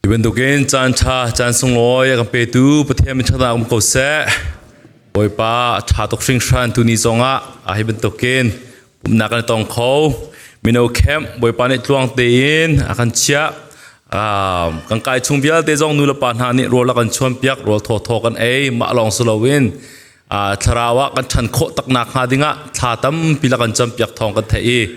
Hi bantukin caan ṭha, caan sunglawi a kan petu Pathian min ṭhatnak um ko seh. Bawipa a ṭha tuk hringhran tuni zongah a hi bantukin pumhnak kan i tong kho. Mino camp Bawipa nih tluang tein a kan chiah. Kan kai chung vialte zong nu le pa hna nih rawl a kan chuanpiak, rawl thawthaw kan ei, mah lawng si loin thlarau ah kan ṭhan khawh taknak hnga dingah thla tampi la kan campiak thawng kan theih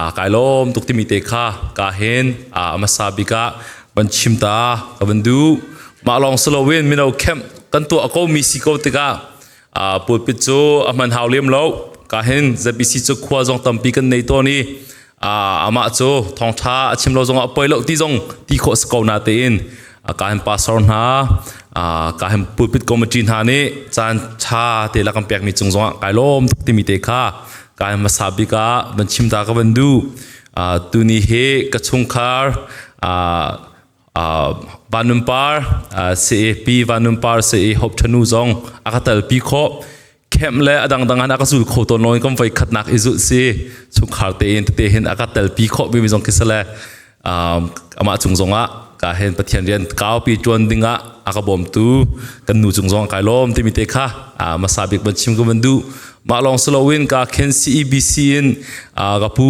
i kai lawm tuk timi te kha ka hin a hmasa bik ah van chim ta ka van duh. Mah lawng si loin mino camp kan tuah ko mi si ko tikah pulpit cu a hman hau lem lo. Ka hin ZBC cu khua zong tampi kan nei tawn i amah cu thawngṭha a chim lo zongah poi lo ti zong ti khawh si ko na tein ka hin pastor hna, ka hin pulpit committee hna nih caan ṭha te la kan pekmi cung zongah kai lawm tuk timi te kha ka hin hmasa bik ah van chim ta ka van duh. Tuni hi ka chungkhar Vanunpar CAP Vanunpar CA Hope Thanu zong a ka telpi khawh. Camp le a dangdang han a ka zul kho tawn lo kan voi khatnak i zulh si chungkhar tein tete hin a ka telpi khawh mi zong khi sale amah cung zongah ka hen Pathian rian kaupi tuan dingah a ka bawmtu kan nu cung zong kai lawm timi te kha masa bik ban chim ka van duh. Mah lawng si loin ka khen CEBC in ka pu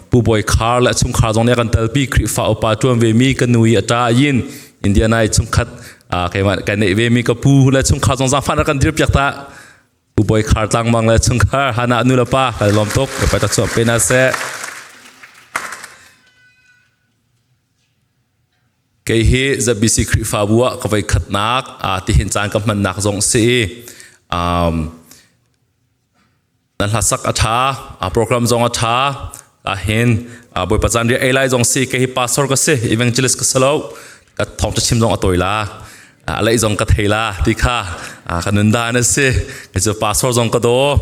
Pu Bawi Khar le chungkhar zong nih a kan telpi. Khrihfa upa ṭuan ve mi ka nu i a ṭa yin Indiana i chungkhat keimah kan neih ve mi ka pu le chungkhar zong zaangfah rak kan dirpiak ta. Pu Bawi Khar Tlangmang le chungkhar Hana nu le pa kan lawm tuk. Ka ta chuah pe na seh. Kei hi ZBC Khrihfabu ah ka voi khatnak tihin caan ka hmannak zong si i nan hlasak a ṭha, program zong a ṭha. Ahhin Bawipa caan riah ei lai zong si. Kei hi pastor ka si, evangelist ka si lo. Ka thawngṭha chim zong a tawi la, a leih zong ka thei la ti kha ka nun dan a si. Kei cu pastor zong ka daw,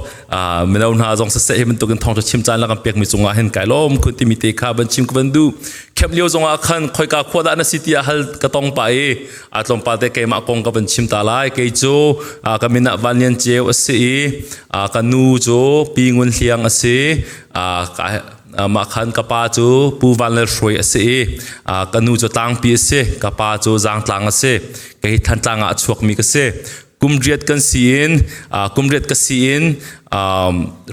mino hna zong siseh hi bantukin thawngṭha chim caan la kan pekmi cungah hin kai lawm khun timi te kha van chim ka van duh. Camp lio zongah khan khoika khua dah na si tiah hal ka tong pah i a tlawmpal te keimah kong ka van chim ta lai. Kei cu ka min ah Van Lian Ceu a si i ka nu cu Pi Ngun Hliang a si. Mah khan ka pa cu Pu Van Lal Hruai a si i ka nu cu Tlangpi a si, ka pa cu Zaangtlang a si. Kei Thantlang ah a chuakmi ka si. Kum riat kan si in kum riat ka si in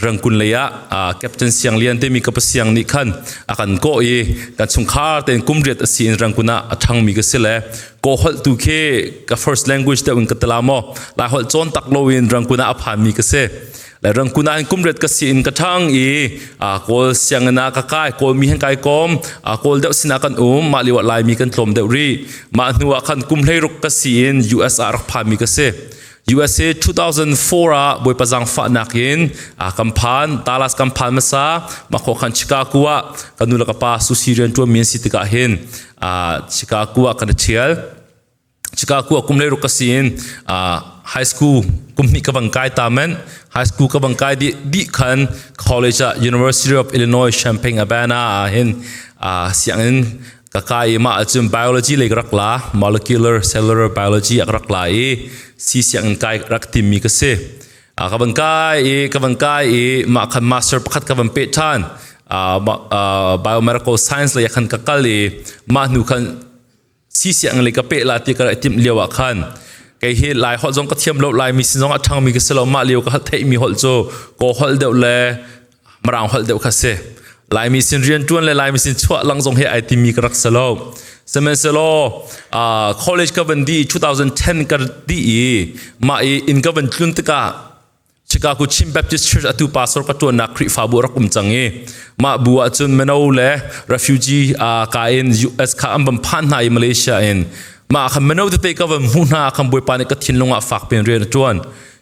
Rangkun lei ah Captain Siang Lian timi ka pasiang nih khan a kan kawh i kan chungkhar tein kum riat a si in Rangkun ah a ṭhangmi ka si le kaw holh tu khi ka first language deuh in ka tala maw Lai holh cawn tak loin Rangkun ah a phanmi ka si. Le Rangkun ah kum riat ka si in ka ṭhang i Kawl sianginn ah ka kai. Kawl mi hen kai kom, Kawl deuh sinah kan um. Mah lio ah Laimi kan tlawm deuh rih. Mah hnu ah khan kum 16 ka si in US ah rak phanmi ka si. USA 2004 ah Bawipa zaangfahnak in kan phan. Dallas kan phan hmasa. Mah khawh khan Chicago ah ka nu le ka pa sushi rian ṭuanmi an si tikah hin Chicago ah kan i ṭhial. Chicago ah kum 16 ka si in high school kum hnih ka bang kai ta men. High school ka bang kai dih dih khan college ah University of Illinois Champaign-Urbana ah hin sianginn ka kai i mah ahcun biology lei ka rak la, molecular cellular biology a ka rak la i si sianginn kai rak timmi ka si. Ka van kai i ka van kai i mah khan master pakhat ka van peh ṭhan. Biomedical science lei ah khan ka kal i mah hnu khan si siang le ka peh la ti ka timh lio ah khan kei hi Lai holh zong ka thiam lo, Laimi sin zong a ṭhangmi ka si lo. Mah lio ka theihmi holh cu Kaw holh deuh le Mirang holh deuh kha si. Laimi sin rianṭuan le Laimi sin chuah lang zong hi ai timi ka rak si lo. Sihmanhsehlaw college ka van dih 2010 ka dih i mah i inn ka van tlun tikah Chicago Chin Baptist Church atu pastor ka ṭuannak Khrihfabu rak um cang i mah bu ahcun mino le refugee ka in US kha an van phan hna i Malaysia in mah khan mino tete ka van hmuh hna khan Bawipa nih ka thinlung ah fak piin rian a ṭuan.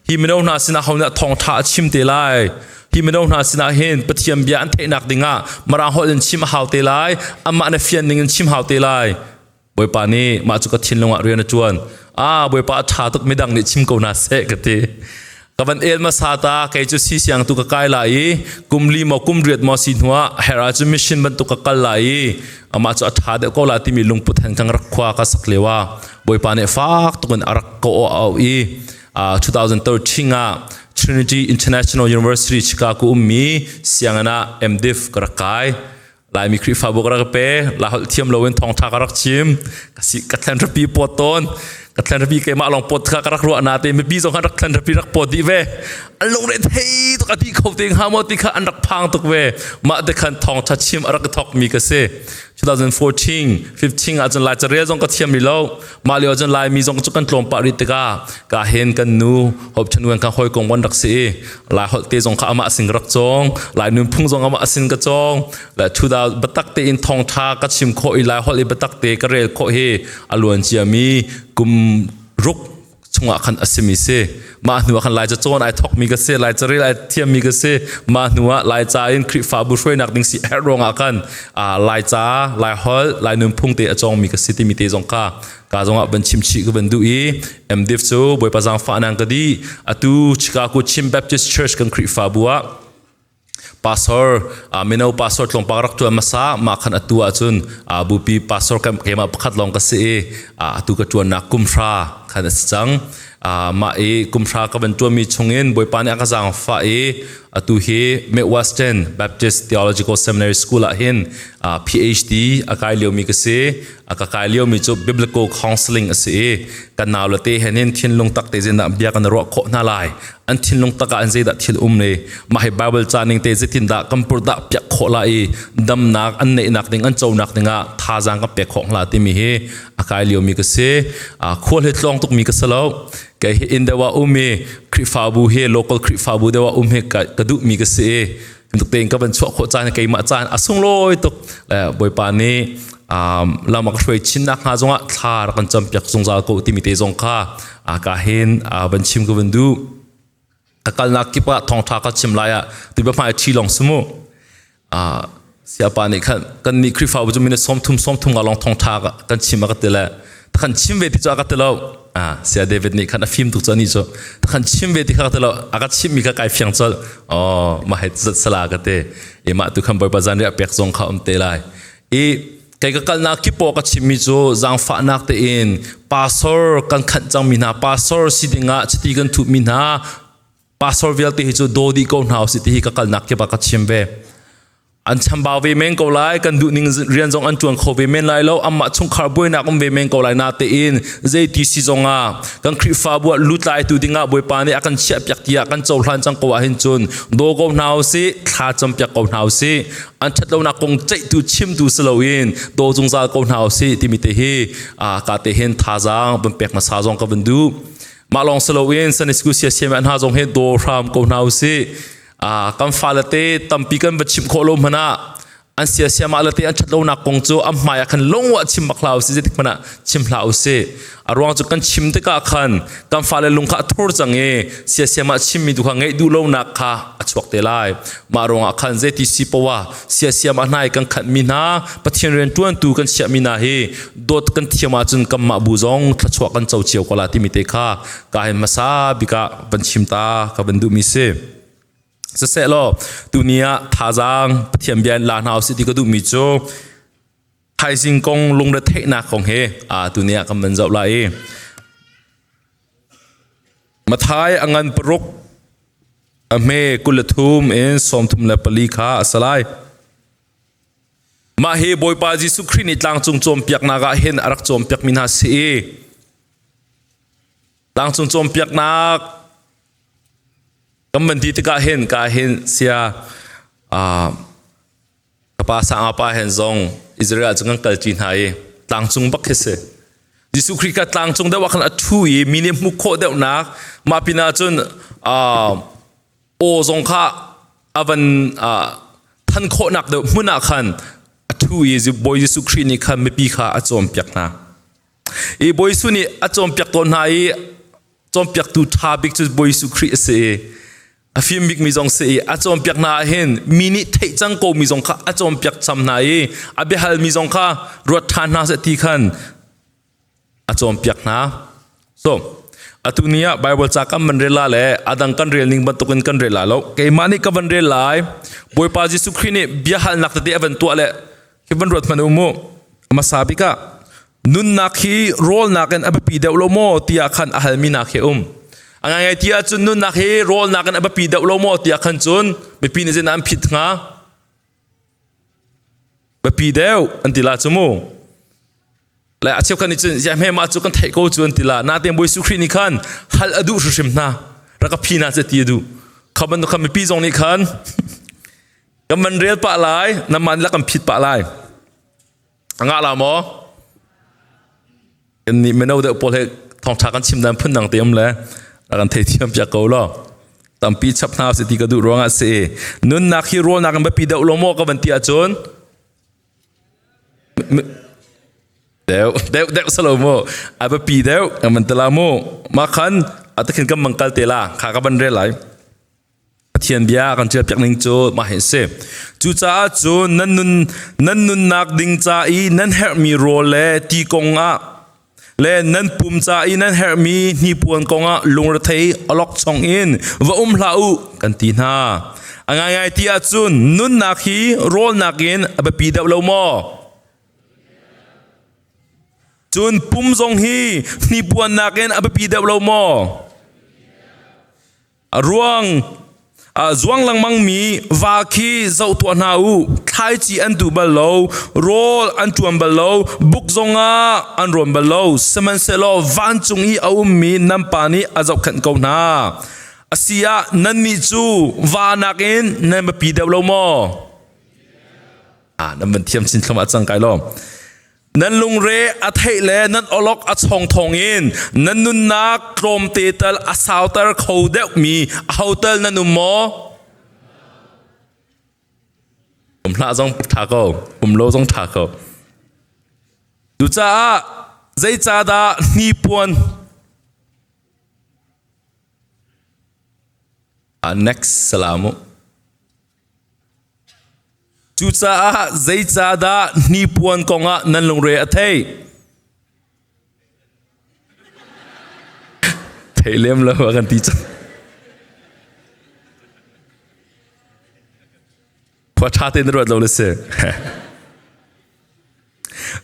Hi mino hna sinah ho nih thawngṭha a chim te lai? Hi mino hna sinah hin Pathian bia an theihnak dingah Mirang holh in chim a hau te lai, amah na fian ning in chim hau te lai. Bawipa nih mah cu ka thinlung ah rian a ṭuan. Ah, Bawipa a ṭha tuk, midang nih chim ko hna seh ka ti. Ka van el hmasa ta, kei cu si siang tu ka kai lai i kum li maw kum riat maw si hnuah her ah cun mission bantuk ka kal lai i amah cu a ṭha deuh ko la timi lungput hen kan rak khua ka sak lio ah Bawipa nih fak tukin a rak ka au i 2013 ah Trinity International University Chicago ummi sianginn ah MDiv ka rak kai. Laimi Khrihfabu ka rak pe, la holh thiam loin thawngṭha ka rak chim. Ka si ka thlen rapi pawt tawn. Ka thlen rapi keimah lawng pawt kha ka rak ruah na te mipi zong khan rak thlen rapi rak pawt dih ve. An lungre thei tuk a ti kho te hnga maw ti kha an rak phang tuk ve. Mah te khan thawngṭha chim a rak ka thawk mi ka si. 2014, 15 ahcun Lai carel zong ka thiam rih lo. Mah lio ahcun Laimi zong cu kan tlawm pah rih tikah ka hen kan nu Hope Chan Wen kha hawikom wan rak si i Lai holh te zong kha amah sin ka rak cawng. Lai nunphung zong amah sin ka cawng. Le thuda biatak tein thawngṭha ka chim khawh i Lai holh i biatak te ka rel khawh hi a luan ciami kum ruk chungah khan a simi si. Mah hnu ah khan Laica cawn ai thawkmi ka si, Laica rel ai thiammi ka si. Mah hnu ah Laica in Khrihfabu hruainak ding si herh ruangah khan Laica, Laiholh, Lai nunphung te a cawngmi ka si timi te zong kha ka zongah van chim chih ka van duh i MDiv cu Bawipa zaangfah nang ka di. Atu Chicago Chin Baptist Church kan Khrihfabu ah pastor mino pastor tlawmpal rak tuan hmasa mah khan atu ahcun bupi pastor keimah pakhat lawng ka si i atu ka tuannak kum hra khan a si cang. Mah i kum hra ka van tuanmi chungin Bawipa nih a ka zaangfah i atu hi Midwestern Baptist Theological Seminary School ah hin PhD a kai liomi ka si. A ka kai liomi cu biblical counseling a si i kan nau le te he hin thinlung tak te zinah bia kan ruah khawh hna lai. An thinlung tak ah an zeidah thil um le mah hi Bible ca ning te zeitin dah kan purdah piak khawh la i damnak an neihnak ding an conak ding ah thazaang kan pek khawh hla timi hi a kai liomi ka si. Khual hi tlawng tukmi ka si lo. Kei hi inn deuh ah um i Khrihfabu hi local Khrihfabu deuh ah um hi ka duhmi ka si i tuk tein ka van chuah khawh caan keimah caan a sunglawi tuk. Bawipa nih lam a ka hruai chin nak hnga zongah thla rak kan campiak zungzal ko timi te zong kha ka hin van chim ka van duh. Ka kalnak kip ah thawngṭha ka chim lai ah tiba hmai ṭhi lawng si mu. Siapa nih khan kan nih Khrihfabu cu minute 30 30 nga lawng thawngṭha kan chim a ka ti le khan chim ve ti cu a ka ti lo. Sia David nih khan a fim tuk cu ani cu khan chim ve ti kha ka ti lo. A ka chimmi kha kai fiang colh. Oh, mah he zat sala ka ti. I mah tu khan Bawipa zanriah pek zong kha um te lai. I kei ka kalnak kip paoh ka chimmi cu zaangfahnak tein pastor kan khanh cangmi hna pastor si dingah chiti kan thuhmi hna pastor vialte hi cu daw dih ko hna usih ti hi ka kalnak kip ah ka chim ve. An chambau ve men ko lai, kan duh ning rian zong an ṭuan kho ve men lai lo, amah chungkhar buainak um ve men ko lai na tein zeiti si zongah kan Khrihfabu ah lutlaitu dingah Bawipa nih a kan chiahpiak tiah kan cohlan cang ko ahhin cun daw ko hna usih, thla campiak ko hna usih. An ṭhatlonak kong ceihtu chimtu si loin daw zungzal ko hna usih timi te hi ka te hin thazaang van pek hmasa zong ka van duh. Mah lawng si loin Sunday School siasiam hna zong hi daw hram ko hna usih. Kan fale te tampi kan va chimh khawh lo hmanh ah an siasiam ah le te an ṭhatlonak kong cu an hmai ah khan lungwa chim bak hlah usih, zeitik hmanh ah chim hlah usih. A ruang cu kan chim tikah khan kan fale lung kha a thur cang i siasiam ah chimmi tu kha ngeih duh lonak kha a chuak te lai. Mah ruangah khan zeiti si poah siasiam ah hna i kan khanhmi hna Pathian rian ṭuantu kan chiahmi hna hi dawt kan thiam ahcun kanmah bu zong thluachuah kan co cio ko la timi te kha ka hin hmasa bik ah van chim ta ka van duhmi si. Siseh law tuni ah thazaang Pathian bia in la hna usih ti ka duhmi cu thaizing kong lungretheihnak kong he tuni ah kan van zoh lai i Mathai a ngan paruk a hme 23 in 34 kha a si lai. Mah hi Bawipa Jesuh Khrih nih tlangcung cawnpiaknak ah hin a rak cawnpiakmi hna si i tlangcung cawnpiaknak kan van ti tikah hin ka hin sia ka pa sanga pa hen zong Israel cu kan kalṭi hna i tlangcung bak khi si. Jesuh Khrih kha tlangcung deuh ah khan a ṭhu i mi nih hmuh khawh deuhnak mah pinah cun aw zong kha a van than khawhnak deuh hmun ah khan a ṭhu i Bawi Jesuh Khrih nih khan mipi kha a cawnpiak hna. I Bawi Jesuh nih a cawnpiak tawn hna i cawnpiaktu ṭha bik cu Bawi Jesuh Khrih a si i a fim bikmi zong si i a cawnpiak hna ah hin mi nih theih cang komi zong kha a cawnpiak cham hna i a biahalmi zong kha ruat ṭhan hna seh ti khan a cawnpiak hna. So atu ni ah Bible ca kan van rel la le adang kan rel ning bantukin kan rel la lo. Keimah nih ka van rel lai. Bawipa Jesuh Khrih nih biahalnak tete a van tuah le hi van ruat hmanh u mu. Hmasa bik ah nunnak hi rawl nakin a biapi deuh lo maw tiah khan a halmi nak hi um. A ngaingai ti ahcun nunnak hi rawl nakin a biapi deuh lo maw tiah khan cun mipi nih zeidah an phit hnga? Biapi deuh an ti la cu mu. Le a cheukhat nih cun ziah hme mah cu kan theih ko cu an ti la. Nain Bawi Jesuh Khrih nih khan hal a duh hrimhrim hna. Rak ka phi hna cu ti a duh. Kha bantuk khan mipi zong nih khan kan van rel pah lai, nan mah nih la kan phit pah lai. A ngah la maw? Kan nih mino deuh pawl he thawngṭha kan chim dan phun dang te um le kan theithiam piak ko law. Tampi chap hna si ti ka duh ruangah si. Nunnak hi rawlnak in biapi deuh lo maw ka van ti ahcun deuh deuh deuh salo mu a biapi deuh kan van ti la mu ma khan atakhin kan mang kal te la kha ka van rel lai Pathian bia kan ṭialpiak ning cu mah hi a si. Cucaah cun nan nun nan nunnak ding ca i nan herhmi rawl le ti kong ah le nan pum ca i nan herhmi hnipuan kong ah lungrethei awlokchong in va um hlah u kan ti hna. A ngaingai ti ahcun nunnak hi rawl nakin a biapi deuh lo maw? Cun pum zong hi hnipuan nakin a biapi deuh lo maw? A ruang a zuang lengmang mi va khi zoh tuah hna u. Thlaici an tuh bal lo, rawl an ṭuan bal lo, buk zongah an rawn bal lo. Sihmanhsehlaw vancung i a ummi nan Pa nih a zohkhenh ko hna. A si ah nannih cu va nakin nan biapi deuh lo maw? Ah, nan van thiam chin thluahmah cang kai lo. Nan lungre a theih le nan awlok a chong thawngin nan nunnak tlawmte tal a sauter kho deuhmi aho tal nan um maw? Um hlah zong ṭha ko, um lo zong ṭha ko. Cucaah zeicahdah hnipuan next salamu. Cucaah zeicahdah hnipuan kongah nan lungre a theih? Theih lem lo a kan ti cang. Khua ṭha tein na ruat lo le si.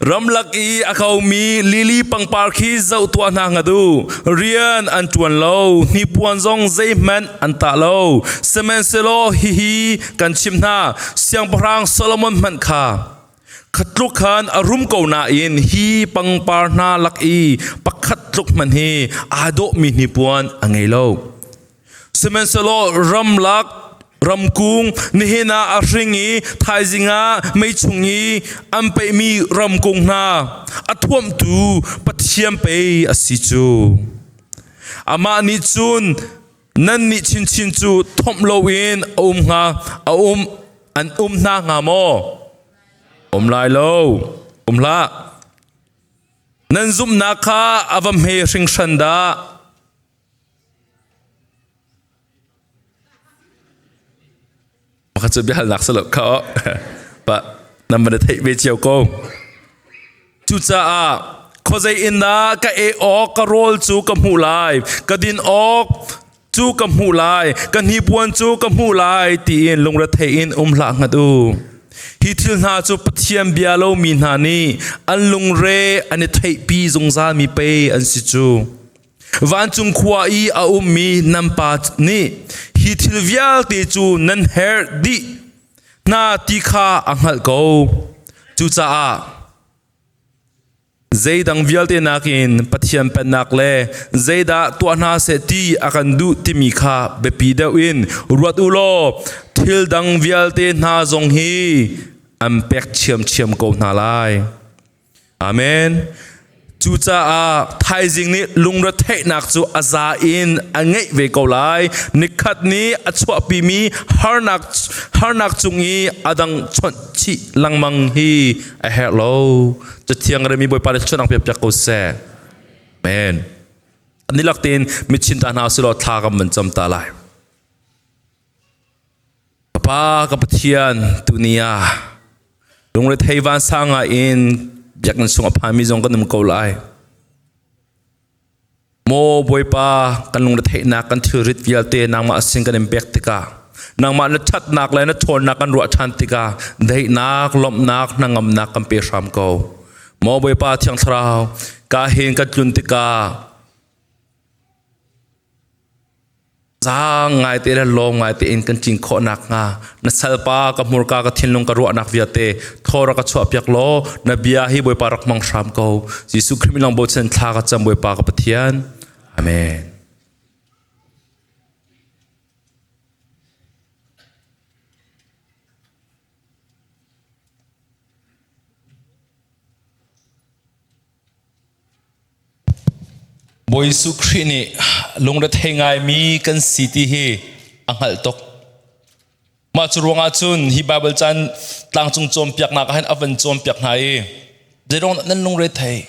Ramlak i a komi lili pangpar khi zoh tuah hna hngat u. Rian an ṭuan lo, hnipuan zong zeihmanh an tah lo. Sihmanhsehlaw hihi kan chimh hna, Siangpahrang Solomon hmanh kha khatluk khan a rum ko nain hi pangpar hna lak i pakhat tluk hmanh hi aa dawhmi hnipuan a ngei lo. Sihmanhsehlaw ramlak ramkung nihin ah a hring i thaizing ah mei chung i an peihmi ramkung hna a thuamhtu Pathian pei a si cu. Amah nih cun nannih chinchin cu thomh loin a um hnga a um an um hna hnga maw? Um lai lo. Um hlah. Nan zumhnak kha a va hme hringhran dah. Pakhat cu biahalnak si lo kha pa nan van i theih ve cio ko. Cucaah khuazei in dah ka ei awk ka rawl cu ka hmuh lai, ka din awk cu ka hmuh lai, ka hnipuan cu ka hmuh lai tiin lungrethei in um hlah ngat u. Hi thil hna cu Pathian bia lomi hna nih an lungre an i theihpi zungzalmi pei an si cu. Vancung khua i a ummi nan Pa nih hi thil vialte cu nan herh dih hna ti kha a hngalh ko. Cucaah zeidang vialte nakin Pathian Pennak le zeidah tuah hna seh ti a kan duh timi kha biapi deuh in ruat u law thil dang vialte hna zong hi an pek ṭhiamṭhiam ko hna lai. Amen. Cucaah thaizing nih lungretheihnak cu a za in a ngeih ve ko lai. Nikhat nih a chuahpimi harnak harnak cung i a dang chawnh chih lengmang hi a herh lo. Cathiang remi Bawipa nih thluachuahnak pek piak ko seh. Amen. Nilak tein mitchin ta hna usilaw thla kan van cam ta lai. Pa ka Pathian tuni ah lungrethei vansang ah in biakinn sung a phanmi zong kan um ko lai. Maw Bawipa kan lungretheihnak kan thilrit vialte nangmah sin kan in pek tikah nangmah na ṭhatnak le na ṭhawnnak kan ruah ṭhan tikah daihnak lawmhnak hnangamnak kan pe hram ko. Maw Bawipa Thiang Thlarau ka hin kan tlun tikah. Zaang ngai te le lawm ngai tein kan cin khawh nakhnga na salpa ka hmurka ka thinlung ka ruahnak vialte thaw rak ka chuahpiak law na bia hi Bawipa rak hmang hram ko. Jesuh Khrih min lawng bochan thla ka cam Bawipa ka Pathian. Amen. Bawi Jesuh Khrih nih lungrethei ngaimi kan si ti hi a hngalh tuk. Mah cu ruangah cun hi Baibal caan tlangcung cawnpiaknak ah hin a van cawnpiak hna i zeiruang dah nan lungrethei?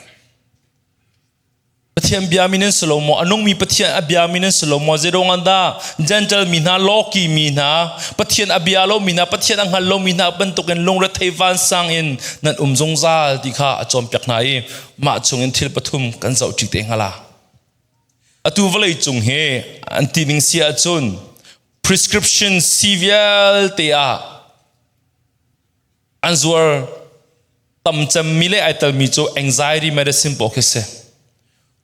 Pathian biami nan si lo maw? A nungmi Pathian a biami nan si lo maw? Zeiruang ah dah Gentile mi hna, lawki mi hna, Pathian a bia lomi hna, Pathian a hngal lomi hna bantukin lungrethei vansang in nan um zungzal ti kha a cawnpiak hna i mah chungin thil pathum kan zohṭi te hnga la. Atu vawlei cung hi an ti ning si ahcun prescription si vialte ah an zuar tam cemmi le ai telmi cu anxiety medicine pawl khi si.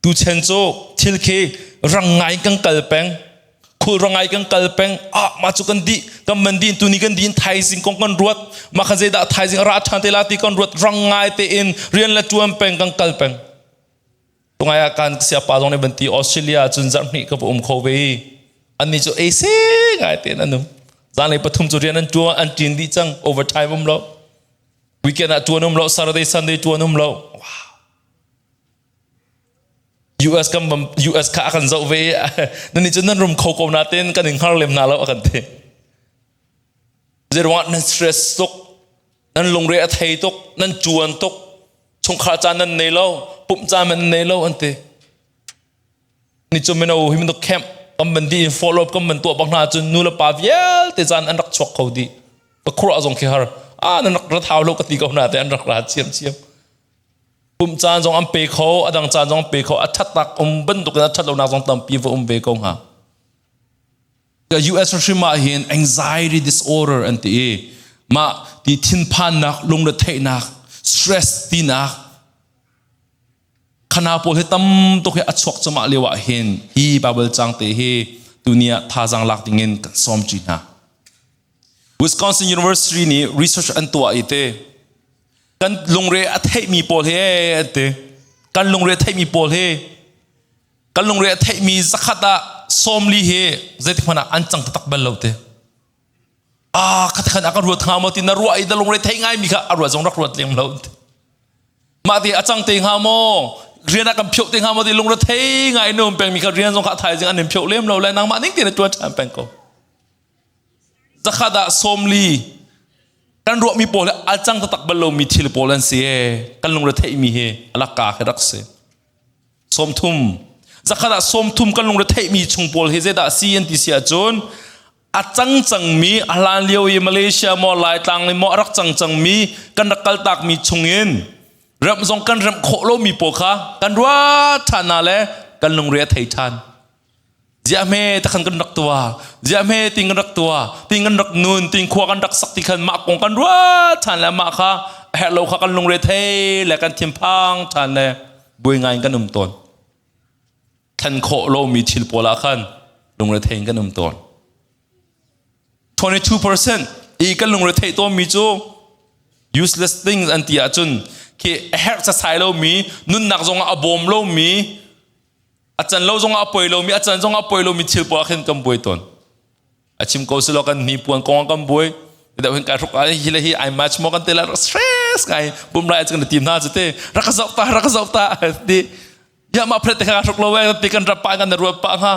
Tuchan cu thil khi rang ngai kan kal peng khul rangai kan kal peng ah mah cu kan dih kan man din tuni kan din thaizing kong kan ruat mah khan zeidah thaizing a ra ṭhan te la ti kan ruat rang ngai tein rian le ṭuan peng kan kal peng tungai ah kan siapa zong nih banti Australia cun zarhhnih ka va um kho ve anni cu ei se ngai tein an um zanlei pathum cu rian an ṭuan an ṭin dih cang overtime um lo weekend ah ṭuan um lo Saturday Sunday ṭuan um lo wow US kan US kha a kan zoh ve i nan nih cun nan rum kho ko natin kan in hngar lem hna lo a kan ti. Zeiruangah nan stress tuk, nan lungre a thei tuk, nan cuan tuk, chungkhar caan nan nei lo, pumh caan nan nei lo an ti. Ni cu mino hi minuk camp kan ban di in follow up kan ban tuah bak hna cun nu le pa vialte caan an rak chuak kho dih. Ka khuruah zong khi har. Ah nan rak rat hau lo ka ti ko hna te an rak ra chiam chiam. Pumh caan zong an pe kho, a dang caan zong an pe kho, a ṭhatnak um bantukin a ṭhat lonak zong tampi va um ve ko hnga. US hrim ah hin anxiety disorder an ti i mah ti thinphannak, lungretheihnak, stress tinak khana pawl hi tam tuk hi a chuak cumah lio ah hin hi Bible cang te hi tuni ah thazaang lak dingin kan sawm ṭi hna. Wisconsin University nih research an tuah i te kan lungre a theihmi pawl hi an ti kan lungre a theihmi pawl hi kan lungre a theihmi zakhat ah sawmli hi zeitik hmanh ah an cang taktak bal lo te ah khat khan a kan ruat hnga maw ti na ruah i na lungre theih ngaimi kha a ruat zong rak ruat lem lo mah ti a cang te hnga maw rian ah kan phioh te hnga maw ti lungre thei ngai num pengmi kha rian zong kha thaizing an in phioh lem lo le nangmah ning te na tuan ṭhan peng ko Zakhat ah 40 kan ruahmi pawl hi a cang taktak bal lomi thil pawl an si ee. Kan lungre theihmi hi a lakka khi rak si. 30 zakhat ah 30 kan lungre theihmi chung pawl hi zeidah si an ti si ahcun a cang cangmi a hlan lio i Malaysia maw Laitlang le maw a rak cang cangmi kan rak kaltakmi chungin remh zong kan remh khawh lomi pawl kha kan ruat ṭhan hna le kan lungre a thei ṭhan. Ziah hme takhan kan rak tuah ziah hme ting kan rak tuah ting kan rak nun ting khua kan rak sak ti khan mah kong kan ruat ṭhan le mah kha a herh lo kha kan lungre thei le kan thinphang ṭhan le buai ngai in kan um tawn thlen khawh lomi thil pawl ah khan lungre thei in kan um tawn 22% i kan lungre theih tawnmi cu useless things an ti ahcun khi a herh sasai lomi nunnak zongah a bawm lomi A can lo zongah a poi lomi, a can zongah a poi lomi thil paoh ah khin kan buai tawn. A chim ko silo kan hnipuan kong ah kan buai. Deuh hin kai hruk ah hi le hi ai match mo kan te la stress ngai bum lai kan tim hna chu te rak ka zoh ta rak ka zoh ta ti ya ma phret te kha hruk lo we ti kan rap pa kan ruat pa hnga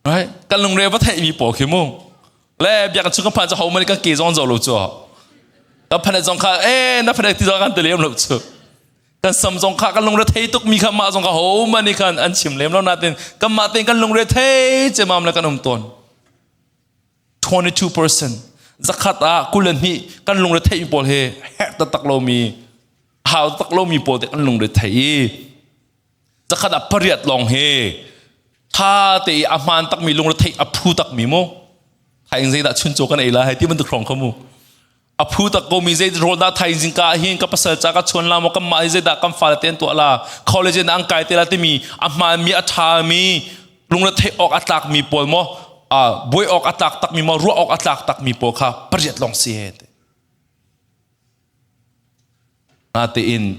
right kan lungre va theih mi pawl khi mu le biak chung kan phan chu ho man kan ke zong zo lo chu ka phanet zong kha e na phanet ti zong kan te lem lo chu kan sam zong kha kan lungre thei tuk mi kha mah zong kha ho man nih khan an chim lem lo natin kan mah tein kan lungre thei cemam le kan um tawn 22% zakhat ah 22 kan lungre thei mi pawl he herh taktak lomi hau tak lomi pawl te kan lungre thei i zakhat ah pariat lawng he tha te i a hmaan takmi lungre thei a phu takmi mu thaing zeidah chuncaw kan ei la hei ti bantuk hrawng kha mu A phu tak ko mi zei rawl dah thaizing ka hin ka pasal ca ka chuan la maw kan mah hi zeidah kan fale te an tuah la college in an kai te la timi a hmaan mi a ṭha mi lungre theih awk a tlak mi pawl maw Buai awk a tlak takmi maw ruah awk a tlak takmi pawl kha pariat lawng si he ti. Natein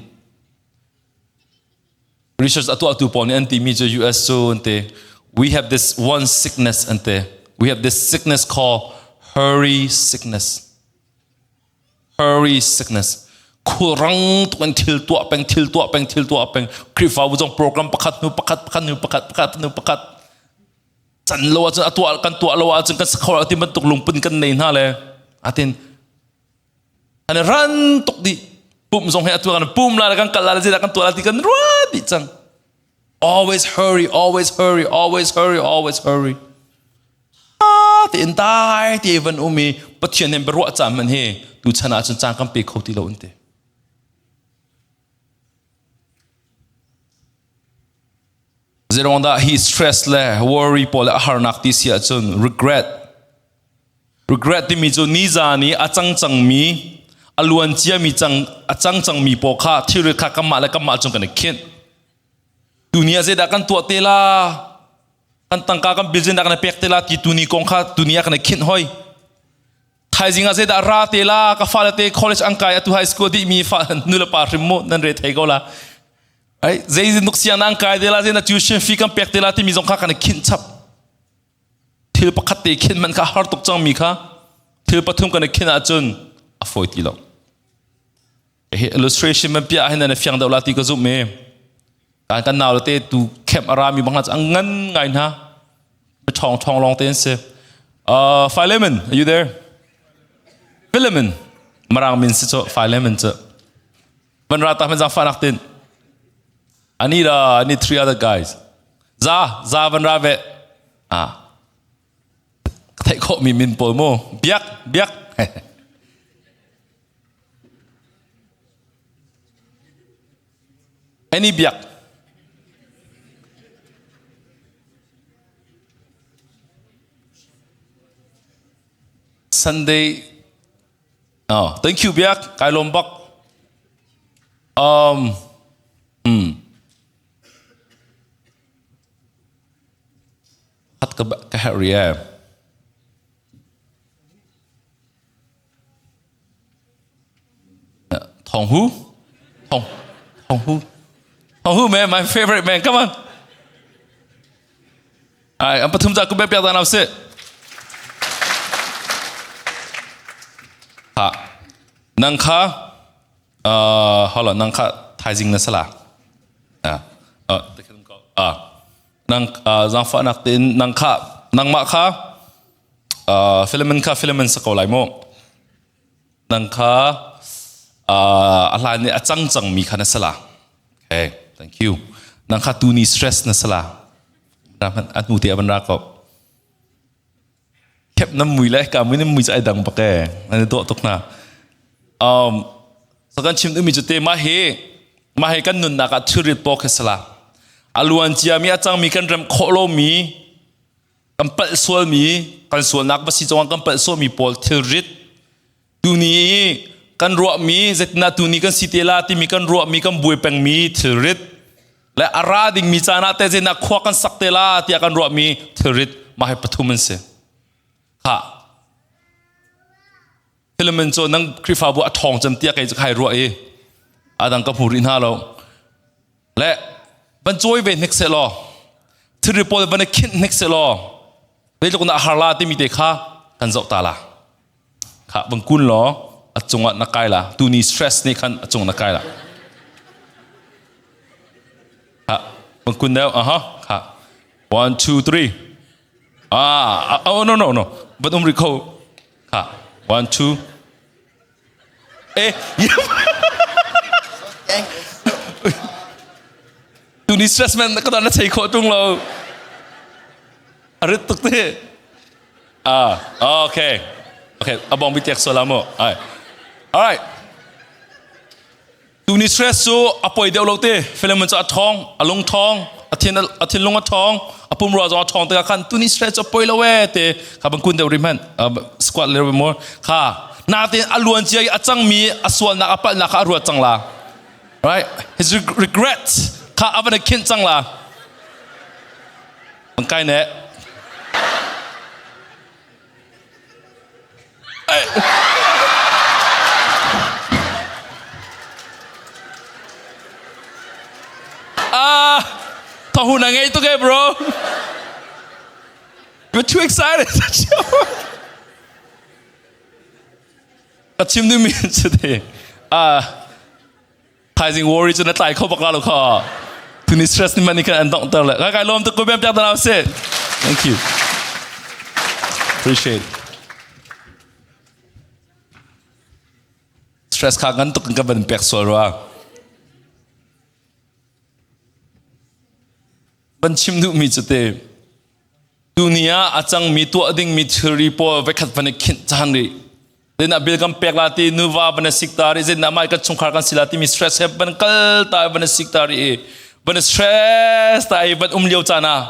research a tuahtu pawl nih an timi cu US cu an ti we have this one sickness an ti we have this sickness called hurry sickness hurry sickness khulrang tuk in thil tuah peng thil tuah peng thil tuah peng Khrihfabu zong program pakhat hnu pakhat pakhat hnu pakhat pakhat hnu pakhat can lo ahcun a tuah kan tuah lo ahcun kan sakho ti bantuk lungpun kan nei hna le atin an ran tuk dih pum zong he atu kan pum la kan kal la zeidah kan tuah la ti kan ruat dih cang always hurry always hurry always hurry always hurry tein dai te van um i Pathian nih biaruah caan man hi tu chan ah cun caan kan pe kho ti lo an ti. Zeirong dah hi stress le worry pawl le a harnak ti si ahcun regret regret timi cu nizan i a cang cangmi a luan ciami cang a cang cangmi pawl kha thilri kha kanmah le kanmah cung kan i khinh tuni ah zeidah kan tuah te la kan tangka kan business ah kan pek te la ti tuni kong kha tuni ah kan i khinh hoi thaizing ah zeidah ra te la ka fale te college an kai atu high school dih mi fa nu le pa hrim mu nan re thei ko la ai zei nuk siang an kai te la zei na tuition fee kan pek te la timi zong kha kan i khinh chap thil pakhat te khin man kha har tuk cang mi kha thil pathum kan i khin ahcun a fawi ti lo Hi illustration man piah hin na fiang deuh la ti ka zumh me. Kan kan nau te tu camp arami bang ang ngan ngai hna. Thong thong long te an si. Philemon, are you there? Philemon. Marang min si cho Philemon chu. Van ra ta man zang fa nak tin. I need I need three other guys. Za, za van ra ve. Ah. Theih khawh mi min pawl mu. Biak, biak. Any biak. Sunday. Oh, thank you biak. Kai lom bak. Um, hmm. Hat ka ka herh ri eh. Thong Hu? Thong, Thong Hu. Thong Hu, man, my favorite man. Come on. Ai, an pathum za ku be piak dan si. Ha. Nang kha hold on, nang kha thaizing na sala. Ah. Ah. Nang zangfahnak tein nang kha nangmah kha Philemon kha Philemon sa ko lai mu. Nang kha a hlan i a cang cangmi kha na si la. Okay, thank you. Nang kha tuni stress na si la. A hnu te a van ra ko. Khep na mui le ka mui na mui cu ai dang bak e. Nan i dawh tuk na. Um, so kan chim duhmi cu te mah hi mah hi kan nunnak ah thilrit paw khi si la. A luan ciami a cangmi kan rem khawh lomi kan palh sualmi kan sualnak va si cungah kan palh sualmi pawl thilrit tuni i kan ruahmi zeitindah tuni kan si te la timi kan ruahmi kan buai pengmi thilrit le a ra dingmi caan ah te zeitindah khua kan sak te la tiah kan ruahmi thilrit mah hi pathum an si kha Philemon cu nang Khrihfabu a ṭhawng cem tiah kei cu khai ruah i adang ka hmu rih hna lo le van cawi ve hnik seh law thilri pawl van i khinh hnik seh law zeitluk na har la timi te kha kan zoh ta la kha van kun law a cungah na kai la tuni stress nih khan a cung na kai la ha van kun deuh aha kha one two three ah oh no no no van um ri kho kha one two Eh, tuni stress man ka na chei khawh tung lo. A rit tuk te. Ah, okay. Okay, abong bi tek sola mo. Ai. All right. Tuni stress cu a poi deuh lo te. Philemon cu a thong, a lung thong, a thin a thinlung a thong, a pumrua zong a thong tikah khan tuni stress cu a poi lo e te kha bang kun deuh ri hmanh squat little bit more kha natin a luan cia i a cangmi a sualnak a palhnak kha a ruat cang la right his regret kha a van i khinh cang la kai ne. Ah, thahu na ngei tuk eh bro. You're too excited. Ka chim duhmi cu te. Ah, thaizing worry cu na tlai kho bak la lo kha. Tuni stress ni man ni kan an dong ter le. Kai kai lom tuk ko bem piak ta se. Thank you. Appreciate. Stress kha ngan tuk ka van pek sual rua. Van chim duhmi cu te tuni ah a cangmi tuah dingmi thilri pawl voikhat van i khinh caan rih. Zein ah bill kan pek la ti nuva van i sik ta rih zein ah mai kan chungkhar kan si la timi stress he van kal ta van i sik ta rih i van i stress ta i van um lio caan ah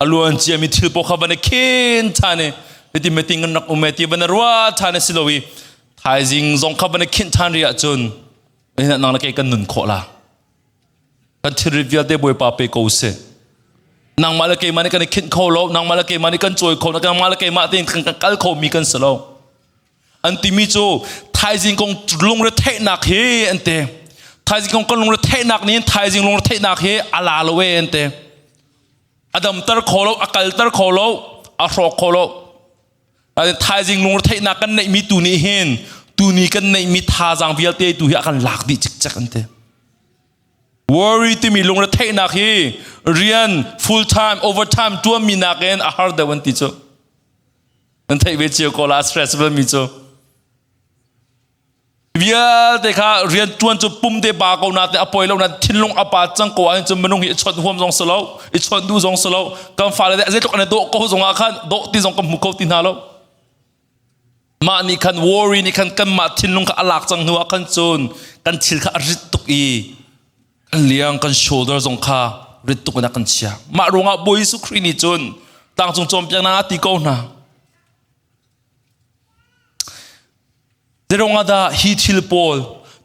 a luan ciami thil pawl kha van i khin ṭhan i hiti meeting kan rak um e ti van i ruah ṭhan i si lo i thaizing zong kha van i khinh ṭhan rih ahcun nang le kei kan nun khawh la. Kan thilri vialte Bawipa pe ko seh. Nangmah le keimah nih kan i khinh kho lo, nangmah le keimah nih kan cawi kho lo, nangmah le keimah tein kan kal kho mi kan si lo. An timi cu thaizing kong lungretheihnak hi an ti. Thaizing kong kan lungretheihnak nih thaizing lungretheihnak hi a la lo e an ti. A damter kho lo, a kalter kho lo, a hrawk kho lo. Thaizing lungretheihnak kan neihmi tu nih hin tuni kan neihmi thazaang vialte tu hi a kan lak dih cikcek an ti. Worry timi lungretheihnak hi rian full time overtime tuanmi nakin a har deuh an ti cu. Nan theih ve cio ko la stress mi cu. Vialte kha rian ṭuan cu pum te ba ko na te a poi lo na thinlung a pa cang ko ahhin cun minung hi i chawnh huam zong si lo i chawnh duh zong si lo kan fale te zeitluk an i dawh ko zong ah khan dawh ti zong kan hmu kho ti hna lo. Mah nih khan worry nih khan kanmah thinlung kha a lak cang hnu ah khan cun kan thil kha a rit tuk i kan liang kan shoulder zong kha rit tuk in a kan chia. Mah ruangah Bawi Jesuh Khrih nih cun tlangcung cawnpiaknak ah ti ko hna. Zeiruangah dah hi thil pawl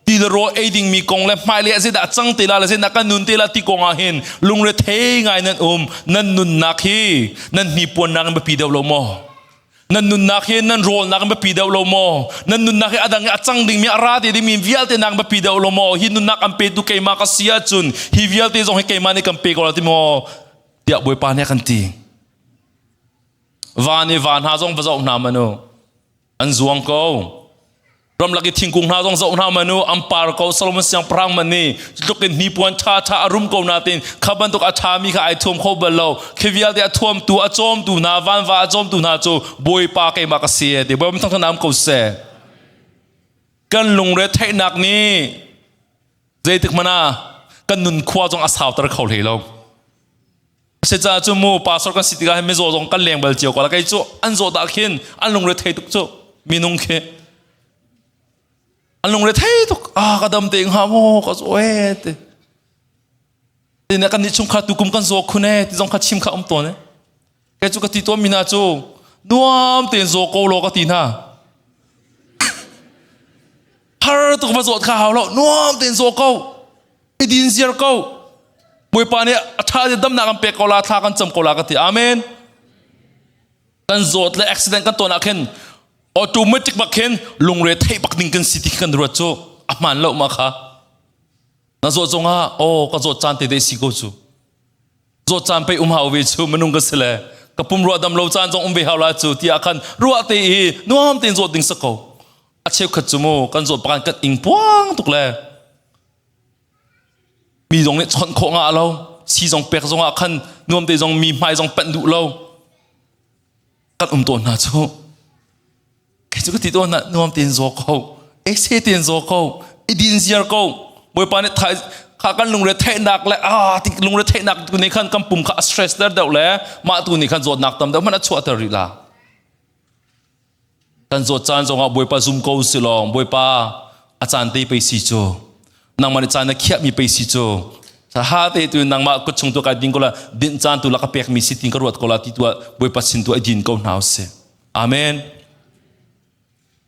ti le rawl ei dingmi kong le hmailei ah zeidah a cang te la le zeidah kan nun te la ti kong ah hin lungrethei ngai nan um. Nan nunnak hi nan hnipuannak in biapi deuh lo maw? Nan nunnak hi nan rawlnak in biapi deuh lo maw? Nan nunnak hi a dang i a cang dingmi a ra te dingmi vialte nak biapi deuh lo maw? Hi nunnak an petu keimah ka si ahcun hi vialte zong hi keimah nih kan pe ko la ti maw? Tiah Bawipa nih a kan ti. Van i va hna zong va zoh hna man u. An zuang ko. Ramlak i thingkung hna zong zoh hna man u, an par ko. Solomon siangpahrang man nih tluk in hnipuan ṭha ṭha a rum ko nain kha bantuk a ṭhami kha ai thuam kho bal lo. Khi vialte a thuamtu, a cawmtu hna, vanva a cawmtu hna cu Bawipa keimah ka si e ti. Bawipa thangṭhat am ko seh. Kan lungre theihnak nih zeitik hmanh ah kan nun khua zong a sauter kho hlei lo. Si caah cu mu pastor kan si tikah hin mizaw zong kan leng bal cio ko la kei cu an zawt ah khin an lungre thei tuk cu minung khi an lungre thei tuk ah ka dam te hnga maw ka zaw e ti tin kan nih chungkhar tu kum kan zaw khun e ti zong kha chim kha um tawn e kei cu ka ti tawn mi hna cu nuam tein zaw ko law ka ti hna har tuk va zawt kha hau lo nuam tein zaw ko i din ziar ko Bawipa nih a ṭha in damnak kan pek ko la thla kan cam ko la ka ti amen kan zawt le accident kan ton ah khin automatic bak khin lungre theih bak ding kan si ti kan ruat cu a hmaan lo ma kha na zawt zongah oh ka zawt caan te dei si ko cu zawt caan pei um hau ve cu minung ka si le ka pum ruah dam lo caan zong um ve hau la cu tiah khan ruah te i nuam tein zawt ding sa ko a cheukhat cu mu kan zawt pakan kan ing puang tuk le Mi zong nih chawnh khawh ngah lo, si zong pek zong ah khan nuam te zong mi hmai zong panh duh lo. Kan um tawn hna cu. Kei cu ka ti tawn hna nuam tein zaw ko, ese tein zaw ko, i din ziar ko. Bawipa nih thai kha kan lungre theihnak le ah ti lungre theihnak tu nih khan kan pum kha a stress ter deuh le mah tu nih khan zawtnak tam deuh hmanh a chuahter rih la. Kan zawt caan zongah Bawipa zum ko si lawng Bawipa a caan te pei si cu nangmah nih caan na khiahmi pei si cu ha te tu nangmah kut chung tu kai ding ko la dinh caan tu la ka pekmi si tin ka ruat ko la ti tu ah Bawipa sin tu ai din ko hna usih amen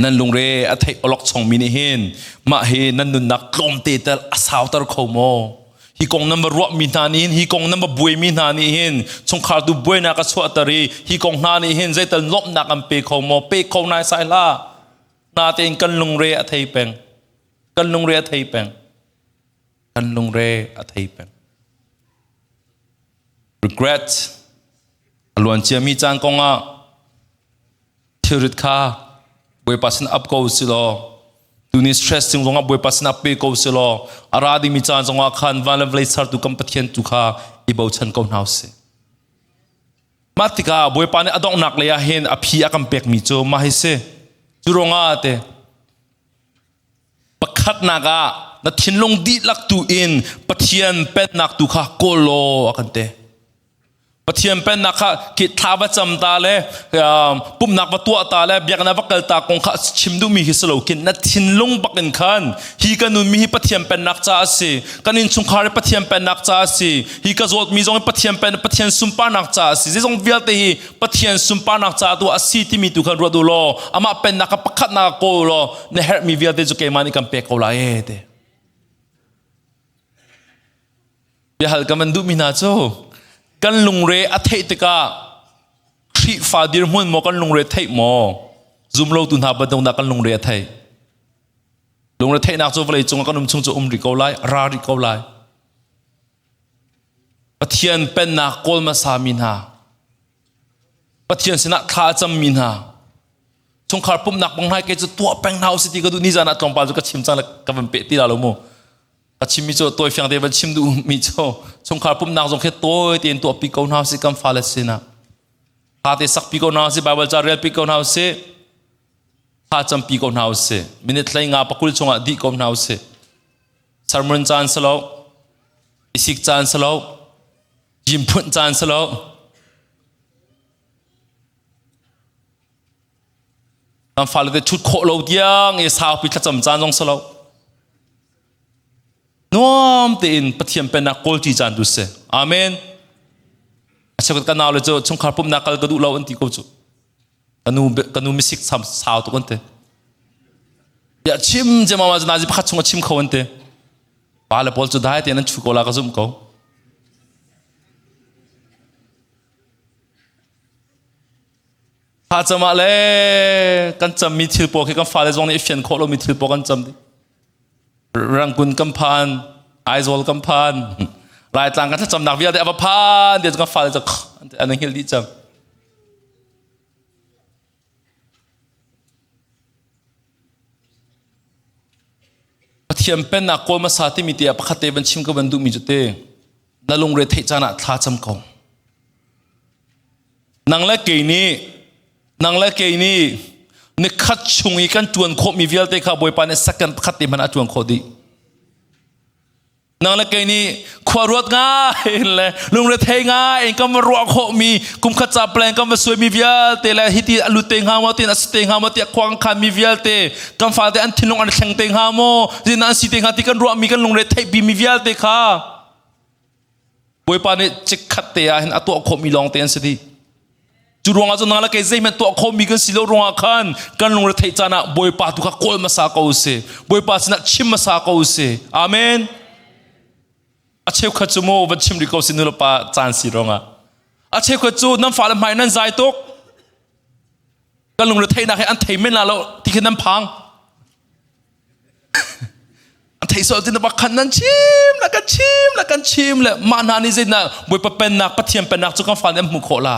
nan lungre a theih olok chongmi nih hin mah hi nan nunnak tlawmte tal a sauter kho maw Hi kong nan va ruahmi hna nih hin, hi kong nan va buaimi hna nih hin, chungkhar tu buainak a chuahter i hi kong hna nih hin zeital lawmhnak an pe kho maw? Pe kho nai sai hlah. Natein kan lungre a thei peng. Kan lungre a thei peng. Kan lungre a thei peng. Regret a luan ciami caan kongah thilrit kha Bawipa sin ap ko si law tuni stress cung zongah Bawipa sin ap pe ko si law a ra dingmi caan zongah khan van le vawlei sertu kan Pathian tu kha i bochan ko hna usih. Mah tikah Bawipa nih a donghnak lei ah hin a phi a kan pekmi cu mah hi si. Cu ruangah te pakhatnak ah na thinlung dihlak tu in Pathian pennak tu kha kawl law a kan ti. Pathian pennak kha khi thla va cam ta le pumhnak va tuah ta le biakinn va kal ta kong kha chim duhmi hi si lo khin na thinlung bak in khan hi ka nunmi hi Pathian pennak ca a si kan innchungkhar hi Pathian pennak ca a si hi ka zawtmi zong hi Pathian pen Pathian sunparnak ca a si zeizong vialte hi Pathian sunparnak ca tu a si timi tu khan ruat u law amah pennak kha pakhatnak kawl law na herhmi vialte cu keimah nih kan pek ko lai e te biahal ka van duhmi hna cu kan lungre a theih tikah Khrihfa dirhmun maw kan lungre theih maw zumlotu hna bantuk dah kan lungre a theih lungre theihnak cu vawlei cungah kan um chung cu um rih ko lai ra rih ko lai Pathian pennak kawl hmasa mi hna Pathian sinah thla a cammi hna chungkhar pumhnak bang hnai ke cu tuah peng hna usih ti ka duh ni zan ah tlawmpal cu ka chim cang le ka van peh ti la lo mu ka chimmi cu tawi fiang te van chim duh mi cu chungkhar pumhnak zong khi tawi tein tuah pi ko hna usih kan fale sinah thla te sak pi ko hna usih Bible ca rel pi ko hna usih thla cam pi ko hna usih minute hlei nga pakul chungah dih ko hna usih sermon caan si lo isik caan si lo jim phunh caan si lo Kan fale te chut khawh lo tiang i saupi thlacam caan zong si lo. Nuam tein Pathian pennak kawlṭi caan tu si. Amen. A cheukhat kan nau le cu chungkhar pumhnak kal ka duh lo an ti ko cu. Ka nu ka nu misik sam sau tuk an ti. Ya chim je mama nazi pakhat chung a chim kho an ti. Pa le pawl cu dai tein an chu ko la ka zumh ko. Thlacam ah le kan cammi thil pawl khi kan fale zong nih i fian khawh lomi thil pawl kan cam dih. Rangkun kan phan, Aizawl kan phan, Laitlang kan thlacamnak vialte a va phan tiah kan fale cu an hngilh dih cang. Pathian pennak kawl hmasa timi tiah pakhat te van chim ka van duhmi cu te na lungre theih caan ah thla cam ko. Nang le kei nih nang le kei nih nikhat chung i kan ṭuan khawhmi vialte kha Bawipa nih second pakhat te hmanh a ṭuan khawh dih. Nang le kei nih khua ruat ngai in le lungrethei ngai in kan va ruah khawhmi kumkhat ca plan kan va suaimi vialte le hiti a lut te hnga maw tin a si te hnga maw tiah khua kan khanmi vialte kan fate an thinlung an thleng te hnga maw zin an si te hnga ti kan ruahmi kan lungre theihpimi vialte kha Bawipa nih chikkhat te ah hin a tuah khawhmi lawng te an si dih. Cu ruangah cun nang le kei zeihmanh tuah khawhmi kan si lo ruangah khan kan lungre theih caan ah Bawipa tu kha kawl hmasa ko si. Bawipa sinah chim hmasa ko si. Amen. A cheukhat cu mu van chim rih ko si nu le pa caan si ruangah. A cheukhat cu nan fale hmai nan zai tuk. Kan lungre theihnak hi an thei men la lo ti khi nan phang. An theih sual tin bak khan nan chim le kan chim le kan chim le mah hna nih zeitindah Bawipa pennak Pathian pennak cu kan fa nih an hmuh khawh la.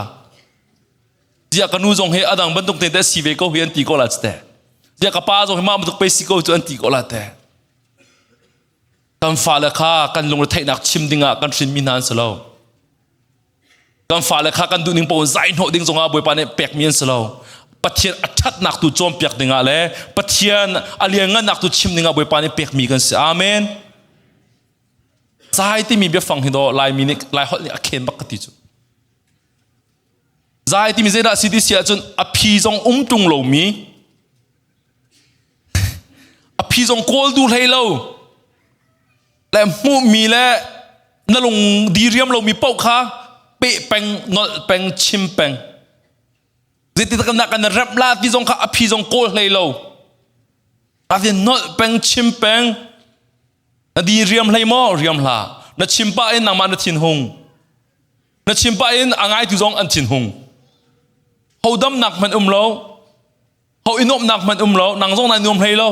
Ziah ka nu zong hi adang bantuk te te si ve ko hi an ti ko la te. Ziah ka pa zong hi mah bantuk pe si ko cu an ti ko la te. Kan fale kha kan lungre theihnak chim dingah kan hrinmi hna an si lo. Kan fale kha kan duhning paoh in zai hnawh ding zongah Bawipa nih pekmi an si lo. Pathian a ṭhatnak tu cawnpiak dingah le Pathian a lianngannak tu chim dingah Bawipa nih pekmi kan si. Amen. Zai timi biafang hi daw Laimi nih Lai holh nih a khen bak ka ti cu. Zai timi zeidah si ti si ahcun a phi zong um ṭung lomi a phi zong kawl duh hlei lo le hmuhmi le na lung diriam lomi paoh kha peh peng nolh peng chim peng zeiti tak na kan rep la ti zong kha a phi zong kawl hlei lo a ti nolh peng chim peng na di riam hlei maw riam hla na chim pah in nangmah na thin hung na chim pah in a ngaitu zong an thin hung hodamnak hmanh um lo. Ho i nuamhnak hmanh um lo, nang zong nai nuam hlei lo.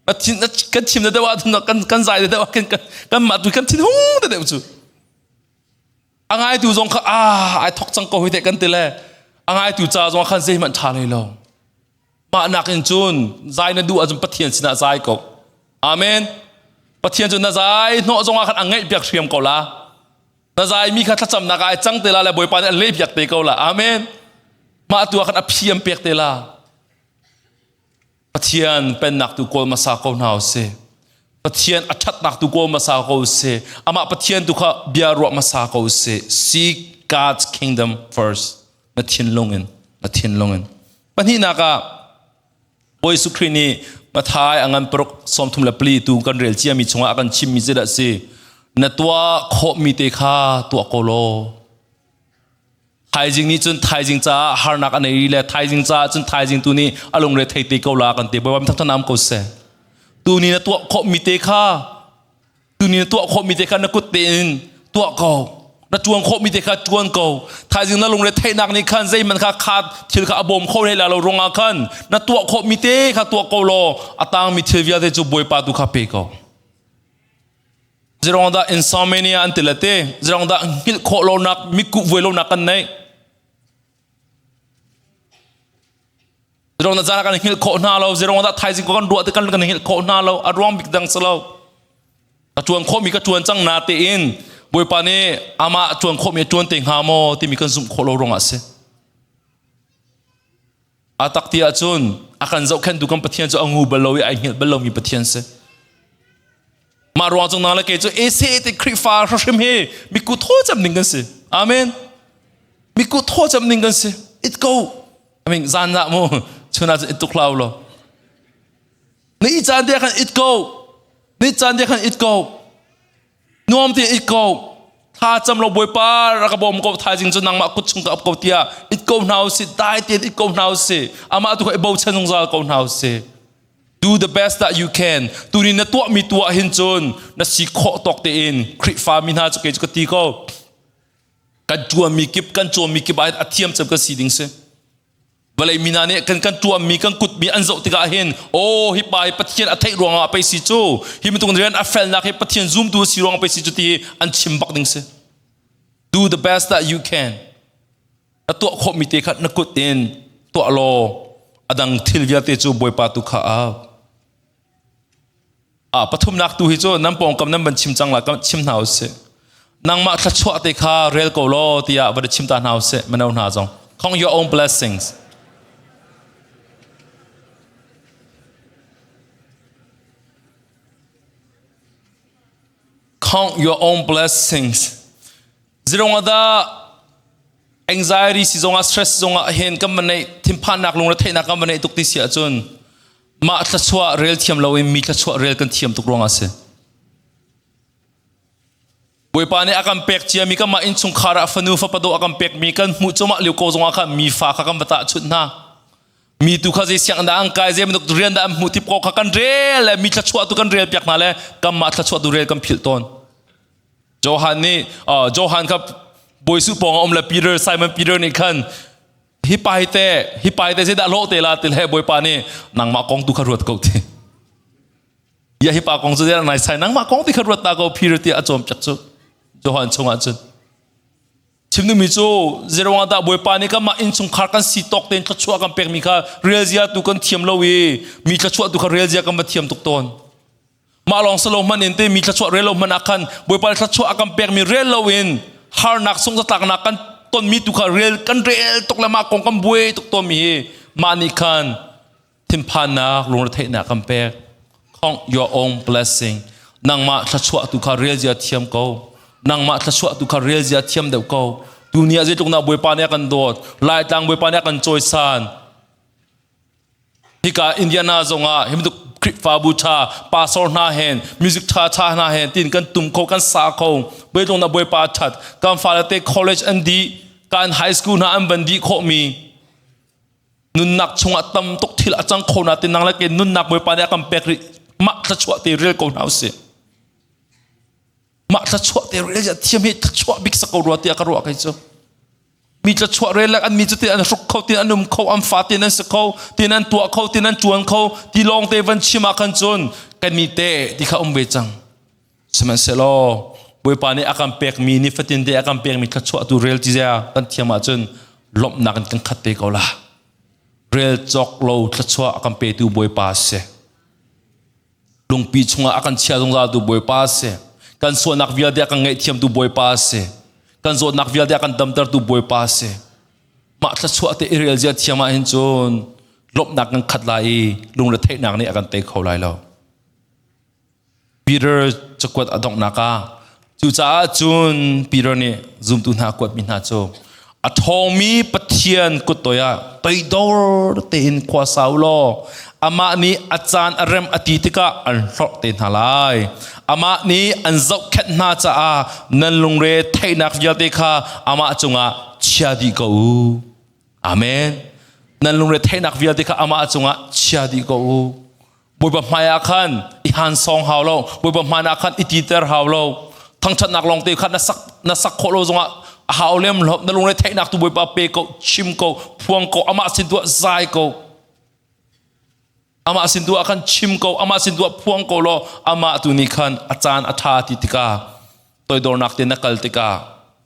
Na thin kan chim deuh ah kan kan zai deuh ah kan kan mah tu kan thin hung te deuh cu. A ngaitu zong kha ah ai thok cang ko hoi te kan ti le a ngaitu ca zong khan zeihmanh ṭha hlei lo. Mah nakin cun zai na duh ahcun Pathian sinah zai ko. Amen. Pathian cu na zai hnawh zongah khan a ngaih piak hriam ko la. Na zaimi kha thlacamnak ah ai cang te la le Bawipa nih a leh piak te ko la. Amen. Mah tu ah khan a phi an pek te la. Pathian pennak tu kawl hmasa ko hna usih. Pathian a ṭhatnak tu kawl hmasa ko usih. Amah Pathian tu kha bia ruah hmasa ko usih. Seek God's kingdom first. Na thinlung in, na thinlung in. Pahnihnak ah Bawi Jesuh Khrih nih Matthai a ngan paruk 34 tu kan rel ciami chungah a kan chimmi zeidah a si? Na tuah khawhmi te kha tuah ko law. Thaizing nih cun thaizing caah harnak a nei le thaizing caah cun thaizing tu nih a lungre thei te ko la kan ti. Bawipa mi thangthat ko seh. Tu ni na tuah khawhmi te kha tu ni na tuah khawhmi te kha na kut tein tuah ko. Na tuan khawhmi te kha tuan ko. Thaizing na lungre theihnak nih khan zeihmanh kha kha thil kha a bawm kho hlei la lo ruangah khan na tuah khawhmi te kha tuah ko law a tangmi thil vialte cu Bawipa tu kha pe ko. Zirong dah insomnia an ti le te, zirong dah hngilh khawh lonak, mitkuh vuai lonak kan neih. Zirong dah zan kan hngilh khawh hna lo, zirong dah thaizing ko kan ruah te kan kan hngilh khawh hna lo, a ruang bik dang si lo. Ka tuan khawhmi ka tuan cang na tein Bawipa nih amah tuan khawhmi a tuan te hnga maw timi kan zumh khawh lo ruangah a si. A tak ti ahcun a kan zohkhenhtu kan Pathian cu a ngu bal lo i ai hngilh bal lomi Pathian si. Mah ruang cung nang le kei cu ese te Khrihfa hrim hi miku thaw cem ding kan si. Amen. Miku thaw cem ding kan si. It ko. I mean zan dah mu chun ah cun it tuk hlau lo. Ni caan te khan it ko. Ni caan te khan it ko. Nuam te it ko. Tha cam lo Bawipa rak ka bawm ko thaizing cu nangmah kut chung ka ap ko tiah it ko hna usih dai tein it ko hna usih amah tu kha i bochan zungzal ko hna usih do the best that you can tuni na tuahmi tuah hin cun na si khawh tawk tein Khrihfa mi hna cu kei cu ka ti ko kan tuanmi kip kan cawnmi kip ah a thiam cem kan si ding si vawlei mi hna nih kan kan tuammi kan kutmi an zoh tikah hin aw hi pa hi Pathian a theih ruangah pei si cu hi bantuk rian a felnak hi Pathian zumtu a si ruangah pei si cu ti an chim bak ding si do the best that you can na tuah khawhmi te kha na kut in tuah law a dang thil vialte cu Bawipa tu kha au Ah, pathumnak tu hi cu nan pawngkam nan van chim cang la kan chim hna usih. Nangmah thluachuah te kha rel ko law tiah va chim ta hna usih mino hna zong. Count your own blessings. Count your own blessings. Zirong dah anxiety si zongah stress zongah hin kan van neih thinphannak lungre theihnak kan van neih tuk ti si ahcun mah thluachuah rel thiam loin mi thluachuah rel kan thiam tuk ruangah a si. Bawipa nih a kan pek ciami kanmah innchungkhar ah fanu fapa dawh a kan pekmi kan hmuh cumah lio ko zongah khan mi fa kha kan va tahchunh hna. Mi tu kha zei siang dah an kai zei bantuk rian dah an hmuh ti ko kha kan rel le mi thluachuah tu kan rel piak hna le kanmah thluachuah tu rel kan philh tawn. Johan nih Johan kha Bawi Jesuh pawng a um le Peter Simon Peter nih khan hi pa hi te hi pa hi te zeidah lawh te la ti le Bawipa nih nangmah kong tu kha ruat ko ti. Ya hi pa kong cu zeidah nai sai nangmah kong ti kha ruat ta ko Peter ti a cawnpiak cu Johan chungah cun. Chim duhmi cu zeiruangah dah Bawipa nih kanmah innchungkhar kan si tawk tein thluachuah kan pekmi kha relzia tu kan thiam lo i mi thluachuah tu kha relzia kan va thiam tuk tawn. Mah lawng si lo hmanh in te mi thluachuah rel lo hmanh ah khan Bawipa nih thluachuah a kan pekmi rel lo in harnak sungzatlaknak kan tonmi tu kha rel kan rel tuk le mah kong kan buai tuk tawnmi hi mah nih khan thinphannak lungretheihnak kan pek. Count your own blessing. Nangmah thluachuah tu kha rel zia thiam ko. Nangmah thluachuah tu kha rel zia thiam deuh ko. Tuni ah zeitluk nak Bawipa nih a kan dawt. Laitlang Bawipa nih a kan cawisan. Hika Indiana zongah hi bantuk Khrihfabu ṭha pastor hna hen music ṭha ṭha hna hen tin kan tum kho kan sa kho Bawitlung na Bawipa ṭhat kan fale te college an dih kan high school hna an van dih khawhmi nunnak chungah tam tuk thil a cang kho na ti nang le ke nunnak Bawipa nih a kan pek rih mah thluachuah te rel ko hna usih mah thluachuah te rel thiam hi thluachuah bik sa ko rua tiah ka ruah kei cu. Mi tlachuah rel an mi cu ti an hruk kho, tin an um kho, an fa tin an si kho, tin an tuah kho, tin an ṭuan kho, ti lawng te van chim ah khan cun kan mi te ti kha um ve cang. Sihmanhsehlaw Bawipa nih a kan pekmi nifatin te a kan pekmi thluachuah tu rel ti zia kan thiam ahcun lawmhnak in kan khat te ko la. Rel cawk lo thluachuah a kan petu Bawipa a si. Lungpi chungah a kan chia zungzaltu Bawipa a si. Kan sualnak vialte a kan ngaihthiamtu Bawipa a si. Kan zawtnak vialte a kan damtertu Bawipa a si. Mah thluachuah te i rel zia thiam ahhin cun lawmhnak kan khat lai i lungretheihnak nih a kan tei kho lai lo. Peter cakuat a donghnak ah cucaah cun Peter nih zumtu hna kuatmi hna cu a ṭhawngmi Pathian kut toi ah toidor tein khua sa u law amah nih a caan a rem a ti tikah an hlorh te hna lai. Amah nih an zohkhenh hna caah nan lungre theihnak vialte kha amah cungah chia dih ko u. Amen. Nan lungre theihnak vialte kha amah cungah chia dih ko u. Bawipa hmai ah khan i han song hau lo. Bawipa hmai ah khan i titer hau lo. Thangṭhatnak lawng te kha na sak khawh lo zongah a hau lem lo. Na lungre theihnak tu Bawipa pe ko, chim ko, phuang ko, amah sin tu ah zai ko. Amah sin tu ah khan chim ko, amah sin tu ah phuang ko law amah tu nih khan a caan a ṭha ti tikah toidornak te na kal tikah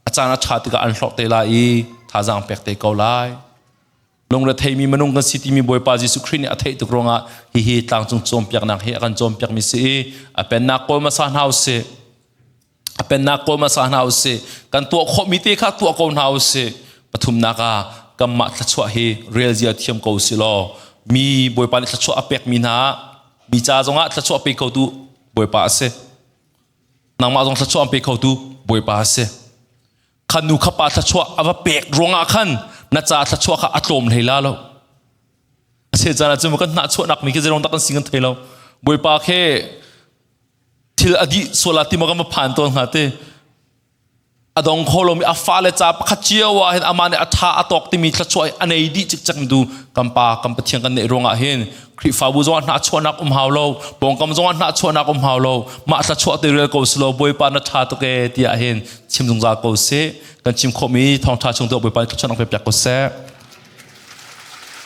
a caan a ṭha tikah an hlorh te lai i thazaang pek te ko lai. Lungretheimi minung kan si timi Bawipa Jesuh Khrih nih a theih tuk ruangah hihi tlangcung cawnpiaknak hi a kan cawnpiakmi si i a pennak kawl hmasa hna usih. A pennak kawl hmasa hna usih. Kan tuah khawhmi te kha tuah ko hna usih. Pathumnak ah kanmah thluachuah hi rel zia thiam ko usih law mi Bawipa nih thluachuah a pekmi hna mi ca zongah thluachuah pe khotu Bawipa a si. Nangmah zong thluachuah an pe khotu Bawipa a si. Kha nu kha pa thluachuah a va pek ruangah khan na ca thluachuah kha a tlawm hlei la lo. A se caan ah cun kan hnahchuahnak mi khi zeirong tak kan si kan thei lo. Bawipa khi thil a dih sual ah ti maw kan va phan tawn hnga ti. A dong kho lomi a fale ca pakhat cio ah hin amah nih a tha a tawk timi thluachuah a nei dih cikcek tu kan pa kan Pathian kan neih ruangah hin Khrihfabu zongah hnahchuahnak um hau lo, pawngkam zongah hnahchuahnak um hau lo, mah thluachuah te rel ko si lo, Bawipa na ṭha tuk ee tiah hin chim zungzal ko sih. Kan chim khawhmi thawngṭha chung tu Bawipa nih thluachuahnak pe piak ko seh.